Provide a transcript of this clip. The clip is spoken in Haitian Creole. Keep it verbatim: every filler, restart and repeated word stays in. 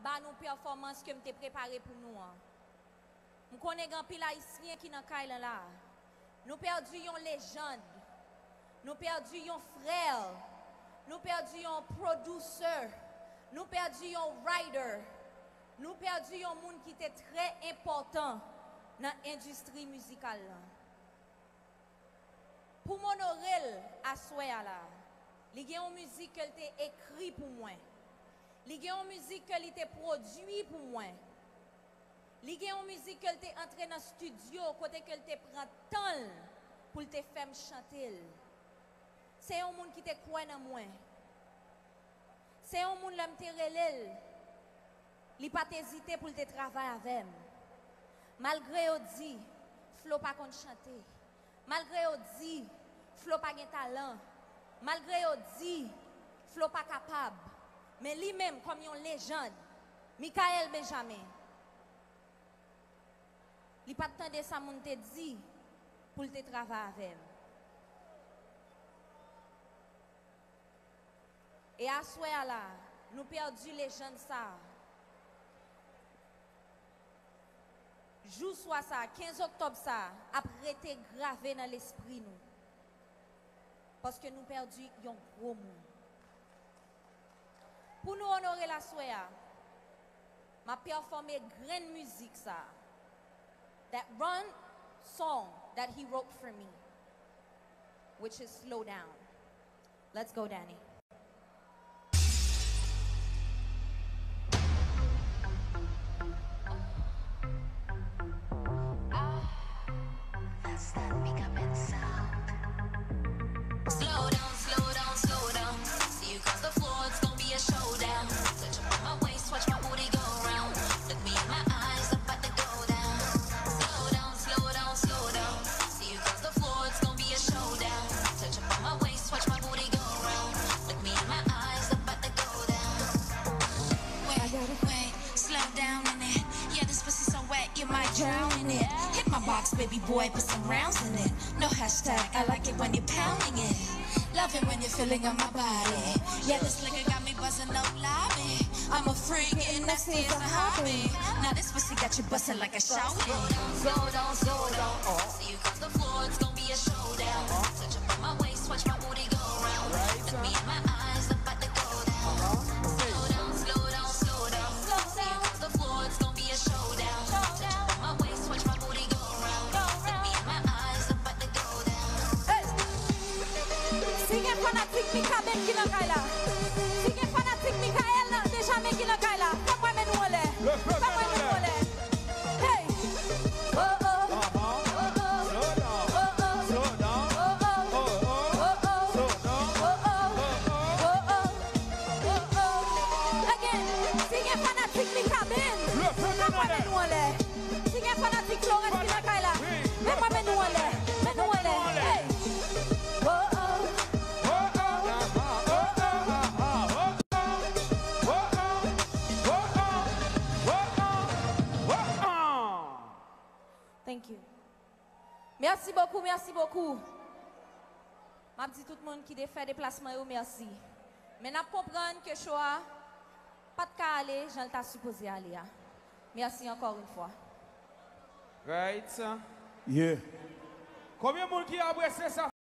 ba nou pèfòmans ke m te prepare pou nou an. M konnen gen anpil Ayisyen ki nan kay lan la. Nou pèdi yon lejann. Nou pèdi yon frè. Nou pèdi yon producer. Nou pèdi yon writer. Nou pèdi yon moun ki te trè enpòtan nan endistri mizikal lan. Pou m onore l aswè a la, li gen yon mizik ke l te ekri pou mwen. Li gen yon mizik ke li te pwodui pou mwen. Li gen yon mizik ke l te antre nan estidyo kote ke l te pran tan l pou l te fè m chante l. Se yon moun ki te kwè nan mwen. Se yon moun lè m te rele l, li pa t ezite pou l te travay avè m. Malgre yo di Flo pa konn chante, malgre yo di Flo pa gen talan, malgre yo di Flo pa kapab, men li menm kòm yon lejann, Michaël Benjamin, li pa t tande sa moun te di pou l te travay avè m. E aswè a la, nou pèdi lejann sa a. Jou swa sa a, kenz oktòb sa a, ap rete grave nan lespri nou. Paske nou pèdi yon gwo moun. Pou nou onore l aswè a, m ap pèfòme grenn mizik sa a. That one song that he wrote for me, which is Slow Down. Let's go, Danny. That's that Mika Ben sound. Slow down, slow down, slow down. See you cross the floor, it's gonna be a showdown. Touch up on my waist, watch my booty go round. Look me in my eyes, about to go down. Slow down, slow down, slow down. See you cross the floor, it's gonna be a showdown. Touch up on my waist, watch my booty go round. Look me in my eyes, about to go down. Wait, wait, slow down in it. Yeah, this pussy so wet, you might drown in it. Hit my box, baby boy, put some rounds in it. No hashtag, I like it when you're pounding it. Love it when you're feeling on my body. Yeah, this liquor got me buzzing up lobby. I'm a freak, getting nasty is a hobby. Now this pussy got you busting like a shower. Slow down, slow down, oh. See you cross the floor, it's gonna be a showdown. Touch up on my waist, watch my booty go round. Look me in my eyes, about to go down. Slow down, slow down, slow down. See you cross the floor, it's gonna be a showdown. Touch up on my waist, watch my booty go round. Look me in my eyes, about to go down. Hey! Si gen fanatik Mika Ben ki nan kay la, si gen fanatik Michaël Benjamin ki nan kay la, fè m wè men nou anlè. Fè m wè men nou anlè. Hey! Oh, oh. Slow down. Oh, oh. Slow down. Oh, oh. Oh, oh. Slow down. Oh, oh. Oh, oh. Oh, oh. Again, si gen fanatik Mika Ben, fè m wè men nou anlè. Si gen fanatik Florence ki nan kay la, men mwen men nou anlè. Men nou anlè. Hey! Oh, oh. Thank you. Mèsi bokou, mèsi bokou. M ap di tout moun ki te fè deplasman yo mèsi. Men n ap konprann ke cho a pa t ka ale jan l ta sipoze ale a. Mèsi ankò yon fwa. Right. Yeah. Konbyen moun ki apresye sa?